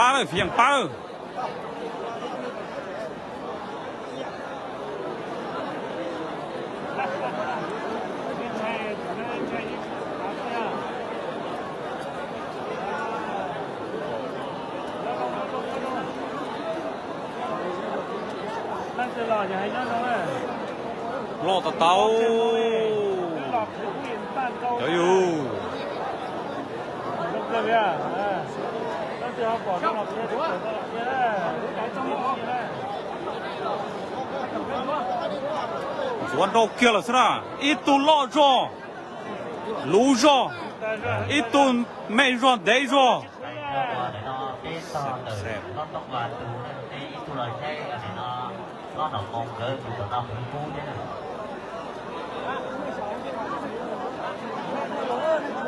Pab lawm, Fiv Yeem pab lawm. Loj tau tau. Cov yug. Ntxuav nrau kiag lawm xwb na. Ib tug loj zog, luv zog, ib tug me zog ntev zog.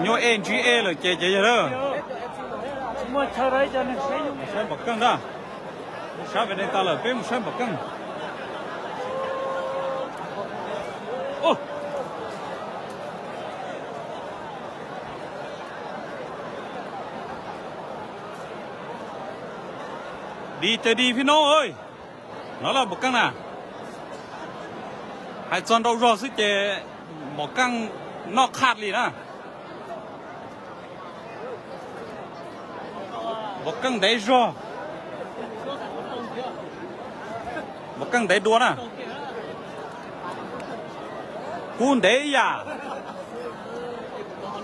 Nyuaj ej ntsib ej lawm ces ces yog lawm. Saib Npam Keej ntag. Saib Vam Dees tas lawm peb mus saib Npam Keej. Di ces di phib no. No lawm Npam Keej na. Hais txog nrau zog xwb ces Npam Keej noj qhaj li na. Npam Keej ntev zog. Npam Keej ntev dua na. Kub ntev ib yam.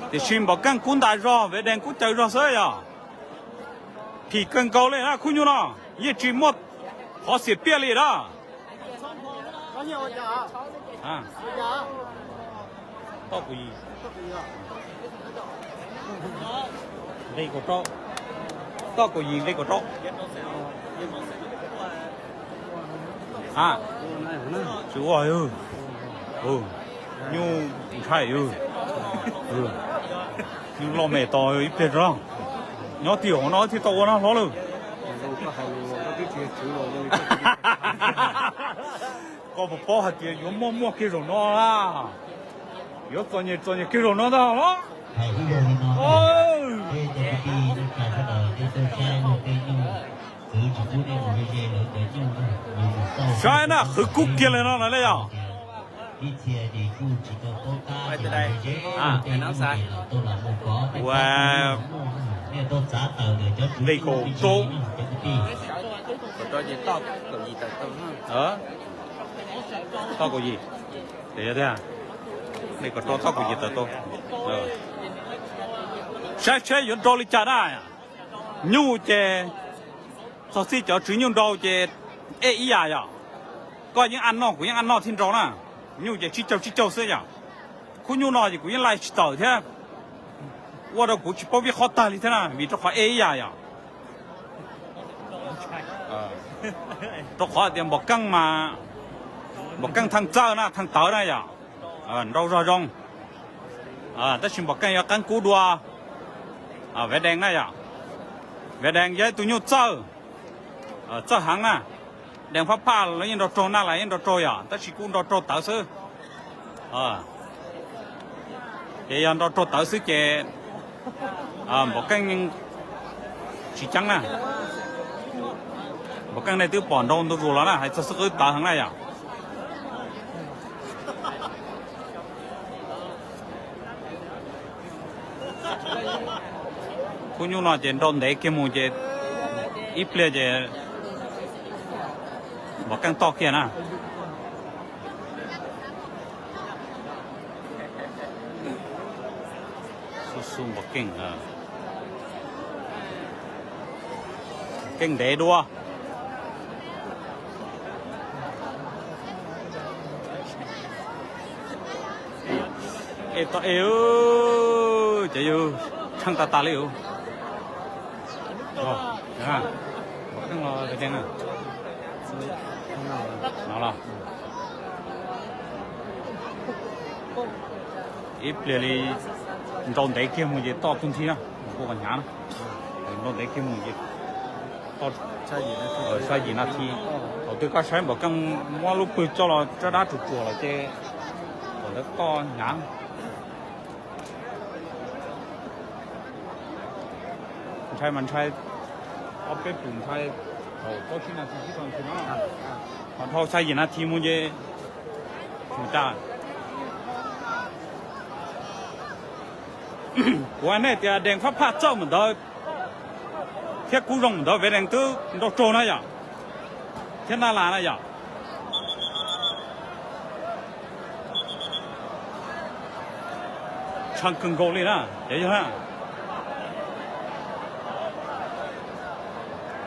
Tiam sis Npam Keej kub ntas zog, Vam Dees kub caws zog xwb yog. Phim kawg nkaus li na khub nyuj no, yeej tsis muaj qhov xiam piaj li na. Toj kaum yim, nqe kaum rau, toj kaum yim nqe kaum rau. A, tsis ua, nyuj ntshai, nyuj loj me tos ib pliag tso, nyob tim hauv no thiaj tau ua na hlob lawm. Koj puas paub hais tias yuav muaj muaj kiag zaum no na, yuav txom nyem txom nyem kiag zaum no ntag los. Saib na, qhwv kub kiag li no na le yog. Ua, nqe kaum rau, toj kaum yim, nqe kaum rau toj kaum yim tawm tau. Saib seb yuav nrau li cas na. Nyuj ces txog txij cov tswv nyuj nrau ces ej ib yam yom. Koj yeej ab noj kuv yeej ab noj thiaj nrau na. Nyuj ces tsib caug tsib caug xwb yom. Khub nyuj no ces kuv yeej laij tsis tawm thiab. Ua rau kuv tsis paub vij qhob tag li thiab na vim rau qhov ej ib yam yom. Rau qhov tias Npam Keej mas, Npam Keej thaj txawj na, thaj tawv na yom. Nrau zog zoo. Tab sis Npam Keej yuav qeeb kub dua Vam Dees na yom. Vam Dees yog ib tug nyuj txawj, txawj heev na. Dees Phab Phaj los yeej nrau raug na, los yeej nrau raug yom, tab sis kuj nrau raug tawv xwb. Ces yog nrau raug tawv xwb ces Npam Keej tsis ceeb na. Npam Keej nej twb pom nrau ntu zus los na, hais txog xwb qwb tawv heev na yom. Khub nyuj no ces nrau ntev kiag mus ces ib pliag ces Npam Keej toj kiag na. Xub xub Npam Keej, Keej ntev dua. Ej toj ej, ces yus tsheej tas tas li. No los ib pliag li nrau ntev kiag mus ces toj tug nthi na, kuv hnyav na. Nrau ntev kiag mus ces toj, sab yim na thi. Thaum twg koj saib Npam Keej muab lub pwg coj los tsab dab tsuas tsuas lawm ces thaum ntawd toj hnyav. Ntshai mas ntshai, Ob peb pum ntshai, thaum plaub tsib nas this sib tau ntshai no, ho dhau xya yim nas this mus ces tsis tas. Kuv hais nej tias Dees Fab Phaj txawj mus ntawd thiab kub zoo mus ntawd, Vev Dees twb nrau raug na yom, thiab Naj Las na yom. Tshee kawg nkaus li na cov yawg na.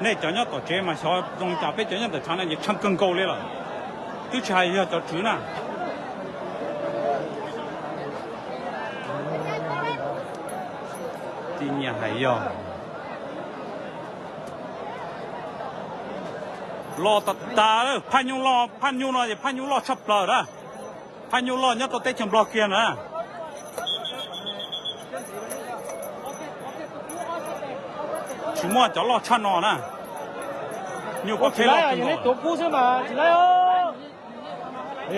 Nej cov nyob tom tsev mas xyov zoo cas, peb cov nyob ntawm tshav no ces tshee kawg nkaus li lawm, twb tsis hais yog cov tswv na. Tsis nyiam hais yog. Los tas tas, phaj nyuj loj, phaj nyuj no ces phaj nyuj loj tshaj plaws na. Phaj nyuj loj nyob rau teb chaws Nplog kiag na. Tsis muaj cov loj tshaj no na. Nyuj pov pheb loj kawg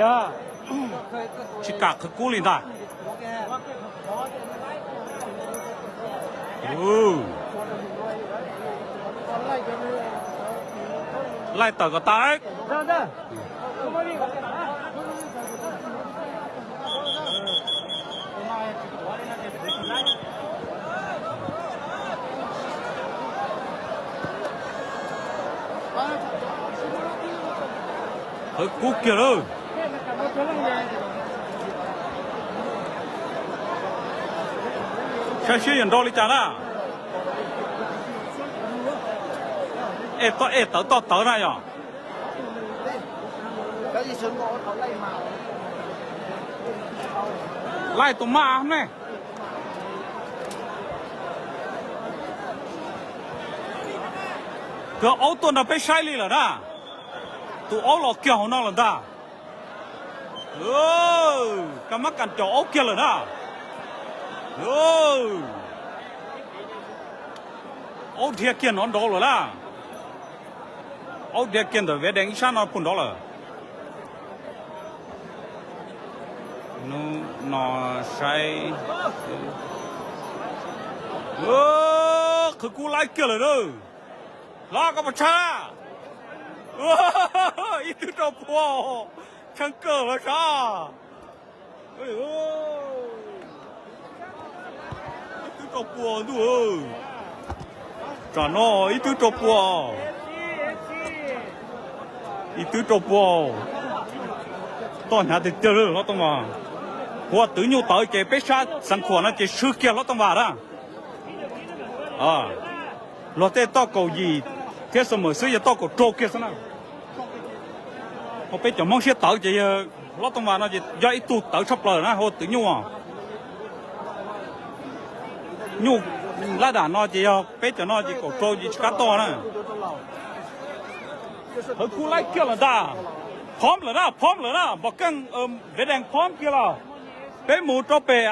nkaus. Tsis kam qhwv kub li ntag. Laij tawm kom tas. Qhwv kub kiag lawm. Saib seb yuav nrau li cas na. Es tawv toj tawv na yom. Laij tus maj ne. Kawg aub tuaj nrog peb saib li lawm na. Tus aub los kiag hauv no lawm ntag. Ka mab kas caum aub kiag lawm na. Aub dhia kiag nov nraud lawm na. Aub dhia kiag ntawm Vev Dees ib sab no puag nraud lawm. Hnub no saib. Qhwv kub laib kiag lawm na. Hlob koj puas tshee? Ib tug rau puag, tshee kawg los sav. Ib tug rau puag ntuj. Tsam no ib tug rau puag. Ib tug rau puag. Toj hnyav tiag tiag li hlob Tooj Vas. Ua twv nyuj tawv ces peb sab Xeev Khuam no ces swb kiag hlob Tooj Vas na. Luag tej toj kaum yim thiab Xeev Mawm xwb yog toj kaum rau kiag xwb na. Ho peb cov Hmoob siab tawv ces yog hlob Tooj Vas no ces yog ib tug tawv tshaj plaws na, ua twv nyuj. Nyuj lab dam no ces yog peb cov no ces kaum rau ces tsis kam toj na. Qhwv kub laib kiag lawm ntag. Phom lawm na, phom lawm na, Npom Keej, Vev Dees phom kiag lawm. Peb mus rau pem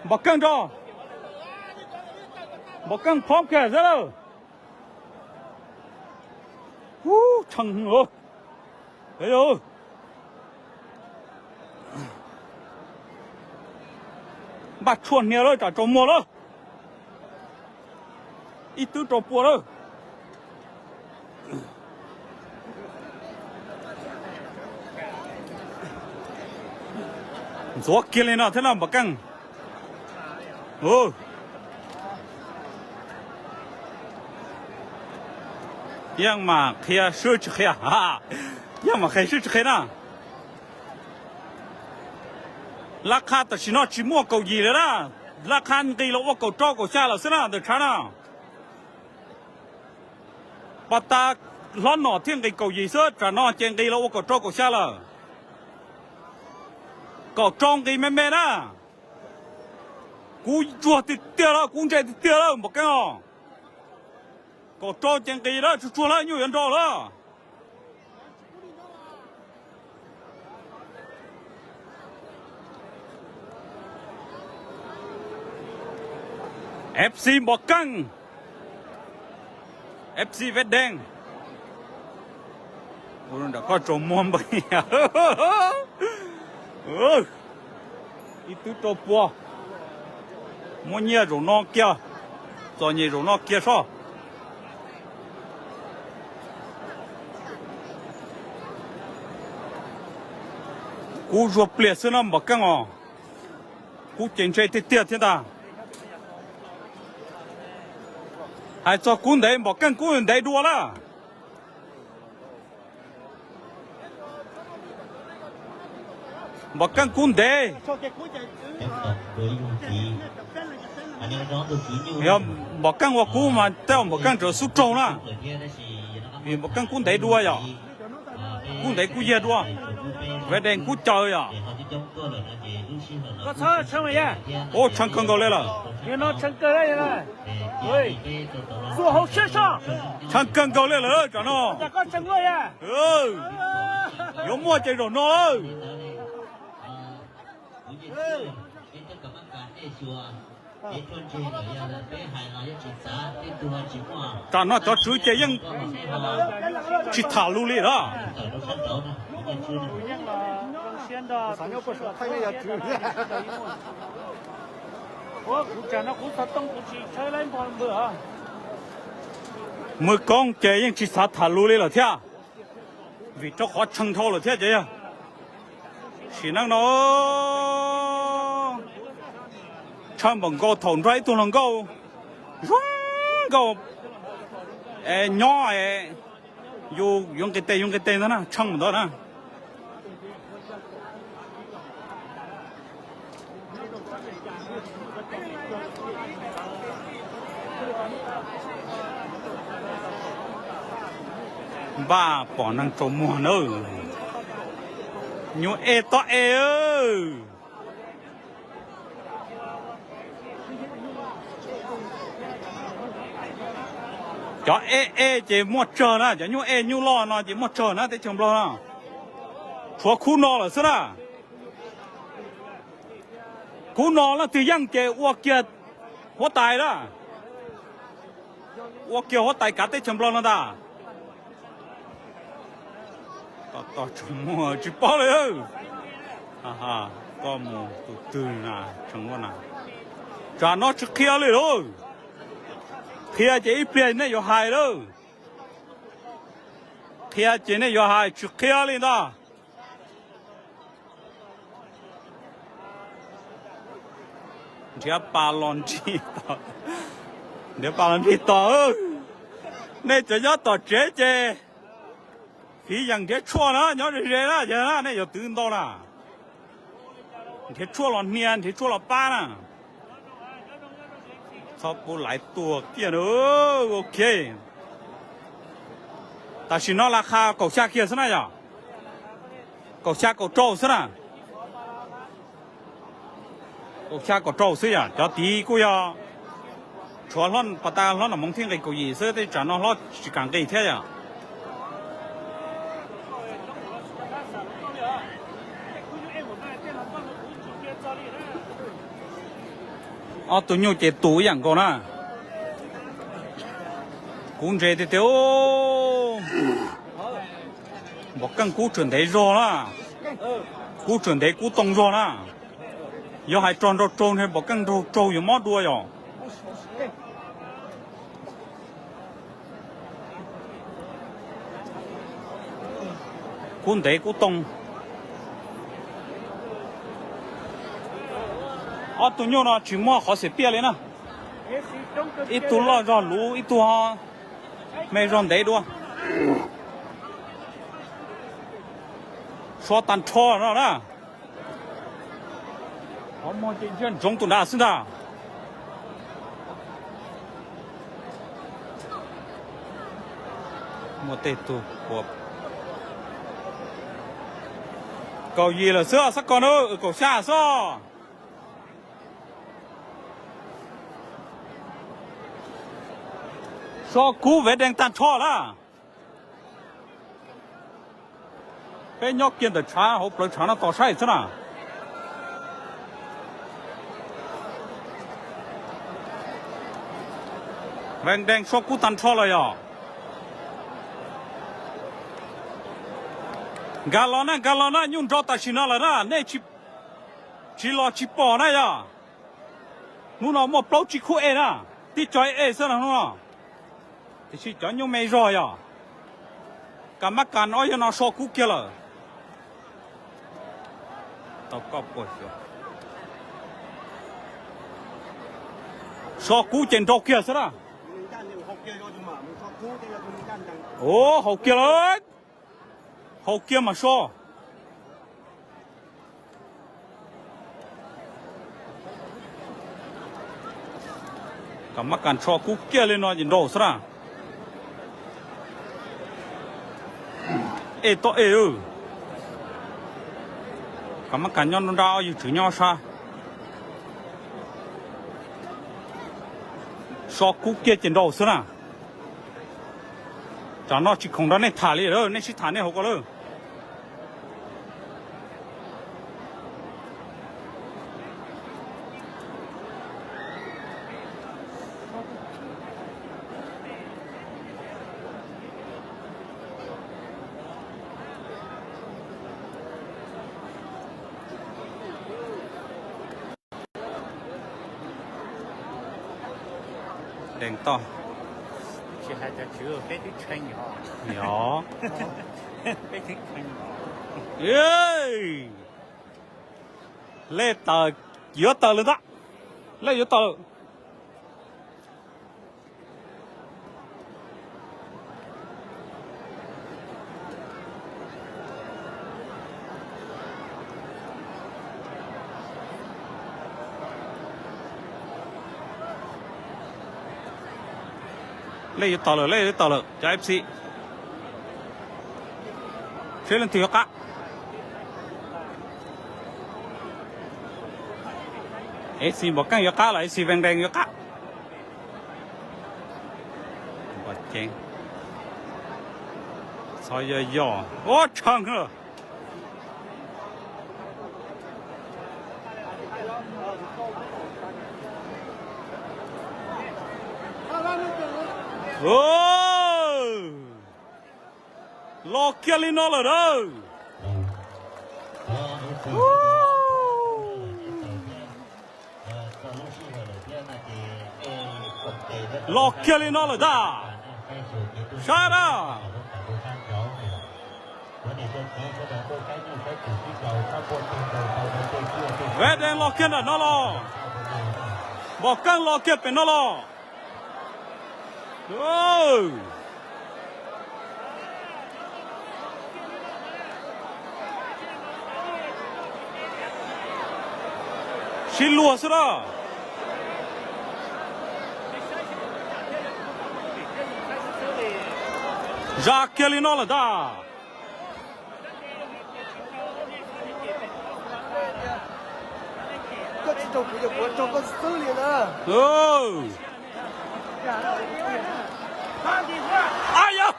Npom Keej tso. Npom Keej phom kiag xwb lawm. Ub, tshee. Npaj tshuaj hnia lawm, tsam tsaus muag lawm. Ib twb rau pua lawm. Ntxuav kiag li no thiab na Npom Keej. Yeej mam qhia swb tsis qhia, yeej mam qhia swb tsis qhia na. Lab qhab tam sim no tsis muaj kaum yim lawm na, lab qhab nqis los ua kaum rau kaum xya lawm xwb na ntawm tshav na. Pas tas hlob Nom thiaj nqis kaum yim xwb, tsam no ces nqis los ua kaum rau kaum xya lawm. Kaum rau nqis me me na. Kuv tsuag tiag tiag lawm, kuv ntse tiag tiag lawm Npom Keej os. Kaum rau ces nqis lawm, tsuag tsuag lawm, nyuj yuav nrau lawm. F C Npom Keej, F C Veb Deej. Ua nram koj tsaus muag npais. Ib twb rau pua. Muab nyiaj zaum no kiag, txom nyem zaum no kiag soj. Kub zuag pliag xwb no Npom Keej os. Kub ces ntse tiag tiag thiab ntag. Hais txog kub ntev Npom Keej kub ntev dua lawm. Npom Keej kub ntev. Yog Npom Keej ua kub mas tej Npom Keej raug xub raug na. Vim Npom Keej kub ntev dua yom. Kub ntev kub yag dua. Ve Dees kub caw yom. Ua tshee kawg nkaus li lawm. Tshee kawg nkaus li lawm tsam no. Yuav muaj ces zaum no. Tsam no cov tswv ces yeej tsis tham lus li lawm. Mws Koob ces yeej tsis xav tham lus li lawm thiab, vim rau qhov tshee dhau lawm thiab ces yog. Sim neej no tshaw npaum nkaus thaum nrog ib tug hluas nkauj zoo nkauj nyob, yus yuav nqis tes yus nqis tes ntag na, tshee ntawd na. Npaj pom neeg tsaus muag na. Nyuj ej tob ej. Cov ej ej ces muaj tsawg na, cov nyuj ej nyuj loj no ces muaj tsawg na teb chaws Nplog no. Tshuav khub no lawm xwb na. Khub no leej twg yeej ces ua kiag huab tais na. Ua kiag huab tais kav teb chaws Nplog no ntag. Tos tos tsis muaj tsis paub li. Koj mus tus twg na, tseem ua na. Tsam no tsis qhia li lauj. Qhia ces ib pliag nej yuav hais lauj. Qhia ces nej yuav hais, tsis qhia li ntag. Nrhiav pas los nrig, nrhiav pas los nrig tos. Nej cov nyob tom tsev ces fiv yees nrhiav tshuaj na, nyob ze ze na, yog na nej yuav twv ntau na. Nrhiav tshuaj los hnia, nrhiav tshuaj los pab na. Txhob pub laiv tuag kiag na. Ok. Tam sim no las qha kaum xya kiag xwb na yom. Kaum xya kaum rau xwb na. Kaum xya kaum rau xwb yom, cov tid kuj yog tshuav hlob pas tas hlob Nom Moov thiab nqis kaum yim xwb, tej tsam no hlob tsis kam nqis thiab yom. Ob tug nyuj ces tus ib yam nkaus na. Kub ntse tiag tiag. Npom Keej kub tsuas ntev zog na. Kub tsuas ntev kub too zog na. Yog hais rog nraug raug ntshe Npom Keej nraug raug yuav mob dua yom. Kub ntev kub too. Ob tug nyuj no tsis muaj qhov xiam piaj li na. Ib tug loj zog luv, ib tug me zog ntev dua. So tag nrho no na. Qhov muag ces ntsia ntsoov tus nrad xwb ntag. Muaj tej tug kaum yim lawm xwb xab kos na, kaum xya xwb. So kub Vev Dees tag nrho lawm. Peb nyob kiag ntawm tshav hauv plawv tshav no tos saib xwb na. Vev Dees so kub tag nrho lawm yom. Nkag los na, nkag los na, nyuj nrog tam sim no lawm na, nej tsis los tsis pom na yom. Hnub no muaj plaub tsib khub ej na, tib co ej xwb no hnub no. Tiam sis cov nyuj me zog yog, kas mab kas ob yog no so kub kiag lawm. Tau koj puas xyuas. So kub ces nrau kiag xwb na. Ua haus kiag lawm. Haus kiag mas so. Kam mab kas so kub kiag li no ces nrau xwb na. Ej toj ej. Kam mab kas nyob nruab nrab, ob yawg tswv nyob sab. So kub kiag ces nrau xwb na. Tsam no tsis khoom nrog nej tham li lawm, nej sib tham nej hauv ko lawm. Deev toj. Tsis hais cov tswv peb twb tshee os. Yog. Peb twb tshee os. Lej tawm, yuav tawm lawm ntag. Lej yuav tawm lawm. Lej yuav tawm lawm, lej yuav tawm lawm cov F C. Seb leej twg yuav qab. F C Npaum Keej yuav qab los F C Vees Dees yuav qab. Npaum Ceev, txhob yog yog, ua tshee lawm. Los kiag li no lawm na. Los kiag li no lawm ntag. Saib na. Vees Dees los kiag nram no los. Npaum Keej los kiag pem no los. Sib luag xwb na. Zam kiag li no lawm ntag. Koj tsis raug kuv ces kuv raug koj xwb li na. Ab yog,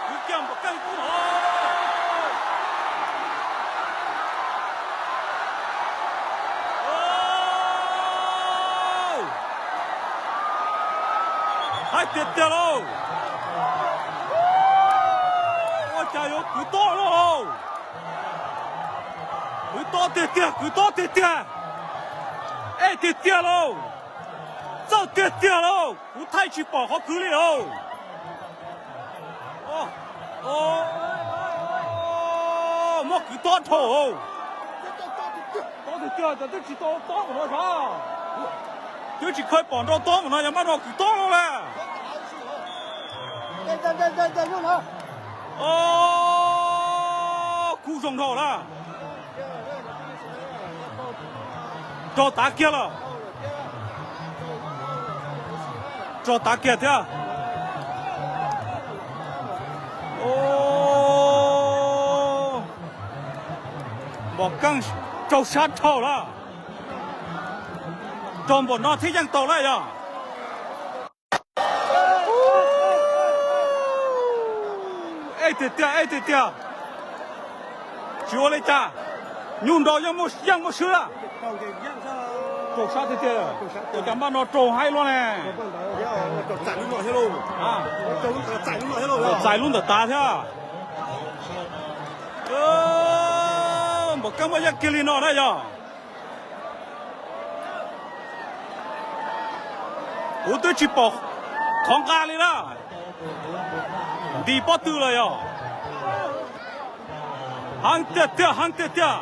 kwv kiag Npaum Keej kub no. Haib tiag tiag lauj. Ua cas yuav kwv tob no lauj. Kwv tob tiag tiag, kwv tob tiag tiag. Ej tiag tiag lauj. Txawj tiag tiag lauj, kuv thaij tsis pom qhov kwv li lauj. Muab kwv tob dhau. Tob tiag tiag, cov twb tsis tau tob no sav. Twb tsis kheev pom nrau tob no yog maj no kwv tob lauj la. Kub zoo dhau la. Rog tav kiag lawm. Rog tav kiag thiab. Npaum Keej raug sab dhau lawm. Rog npaum no thiab yeej tau lawm yog. Ej tiag tiag, ej tiag tiag. Tsis ua li cas, nyuj nrau yeej muaj swb lawm. Raug sab tiag tiag, ua cas npaj no raug haib luaj ne. Txais lub ntawm tav thiab. Npaum Keej muaj yeej kiag li no na yog. Kuv twb tsis pom qhov nqa li na. Nti pob tw lawm yog. Heev tiag tiag, heev tiag tiag.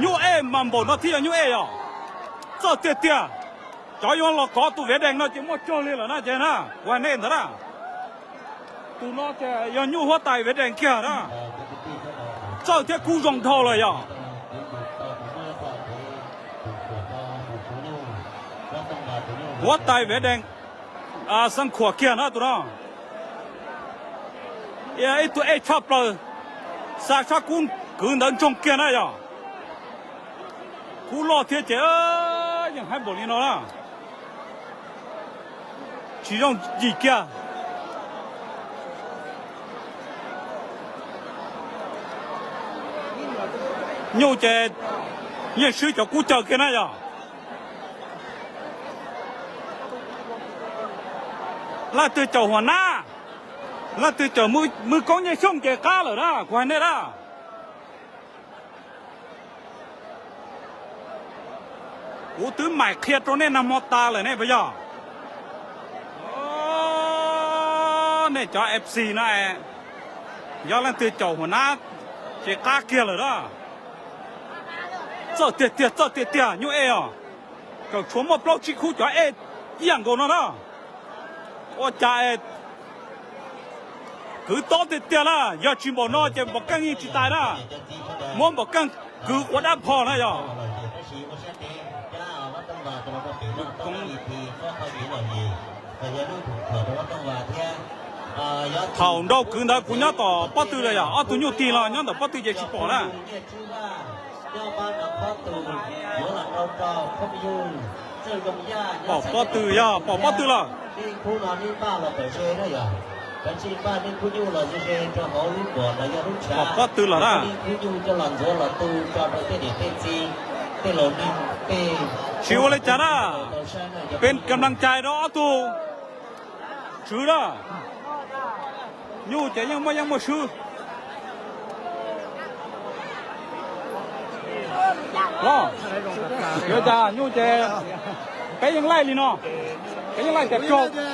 Nyuj Ej mas npaum no thiaj yog Nyuj Ej yom. Txawj tiag tiag. Cov yuav los kov tus Viav Dees no ces muaj cog li lawm na ces na, kuv hais nej ntawd na. Tus no ces yog nyuj huab tais Viav Dees kiag na. Txawj thiab kub zoo dhau lawm yom. Huab tais Viav Dees, Xeev Khuam kiag na tus no. Ib tug ej tshaj plaws, xa sab kub kwv ntawd ntsoog kiag na yom. Kub loj thiab ces yeej haib npaum li no na. Tsis zoo yim kiag. Nyuj ces yeej swb cov kub caw kiag na yom. Leej twg caum Huam Nab, leej twg caum Mws Koob Nyiaj Xyooj ces qab lawm na, kuv hais nej na. Kuv twb maim qhia rau nej nag hmo tas lawm ne puas yog? Nej cov F C no, yog leej twg caum Huam Nab ces qab kiag lawm na. Txawj tiag tiag, txawj tiag tiag Nyuj Ej os. Tseem tshuav muaj plaub tsib khub cov ej ib yam nkaus no na. Ua cas kwv tob tiag tiag na, yog tsis npaum no ces Npaum Keej yeej tsis tau na. Muab Npaum Keej kwv quav dab pho na yog. Thaum nrau kwv ntawd kuv nyob tom pob tw lawm yog, ob tug nyuj tig los nyob ntawm pob tw ces tsis pom na. Pom pob tw yog, pom pob tw lawm. Pom pob tw lawm na. Tsis ua li cas na. Peb kam nag cai rau ob tug tswv na. Nyuj ces yeej muaj yeej muaj swb. Los, yuav cas nyuj ces peb yeej laij li no. Peb yeej laij tias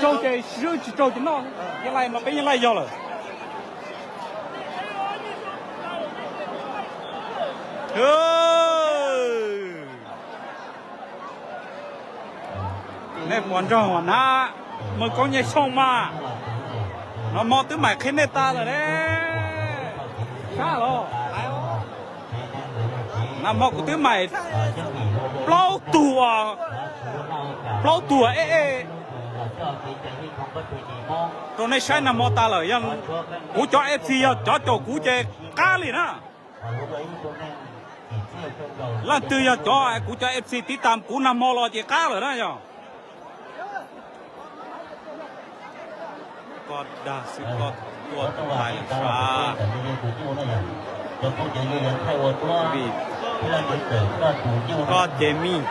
raug ces swb, tsis raug ces noj. Yeej laij no, peb yeej laij yog lawm. Nej puas nrog Huam Nab, Mws Koob Nyiaj Xyooj mas, nag hmo twb maim qhia nej tas lawm ne. Sab los, nag hmo kuv twb maim plaub tug, plaub tug ej ej rau nej saib nag hmo tas lawm. Yog kuv cov F C yog cov caum kuv ces qab li na. Leej twg yog cov kuv cov F C tiv tas kuv nag hmo los ces qab lawm na yog. Koj dag xwb koj tua tus ntaiv lawm sas. Vim koj ces mij.